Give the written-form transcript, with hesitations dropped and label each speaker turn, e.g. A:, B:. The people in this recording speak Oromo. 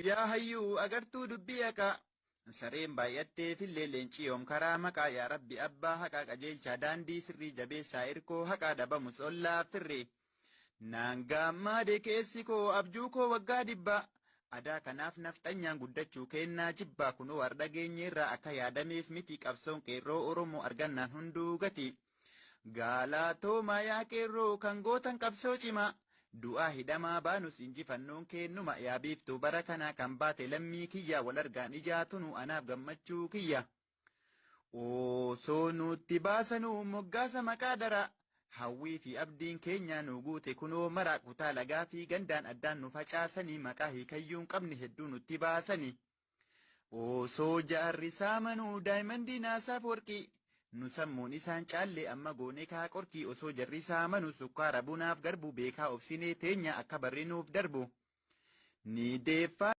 A: Yaa hayyuu agartuu dubbii haqaa. Sareen baay'atteefillee leenci yoom karaa maqaa yaa rabbi abbaa haqaa qajeelchaa daandii sirrii jabeessaa irkoo haqaa dhabamus ollaa firri. Naan gaammaade keessi koo abjuu koo waggaa dhibbaa. Adaa kanaaf nafxanyaan guddachuu keennaa jibbaa kunoo har'a geenyeerraa akka yaadameef miti qabsoon qeerroo Oromoo argannaan hunduu gati. Gaalaatoomaa yaa qeerroo kan gootan qabsoo cimaa. Du'aa hidhamaa baanus injifannoon keennuma yaa biiftuu bara kanaa kan baate lammii kiyya wal argaan ijaatunu anaaf gammachuu kiyya. Osoo nutti baasanuu moggaasa maqaa daraa. Hawwii fi abdiin keenya nu guute kunoo mara kutaa lagaa fi gandaan addaan nu facaasanii maqaa hiikayyuu hin qabne hedduu nutti baasanii. Osoo jaarri saamanuu daayimandii naasaaf warqii. Nu sammuun isaan caalle amma goone kaa qorkii osoo jarri saamanu sukkaara bunaaf garbu beekaa obsinee teenya akka barri nuuf darbu. Ni deeffaa.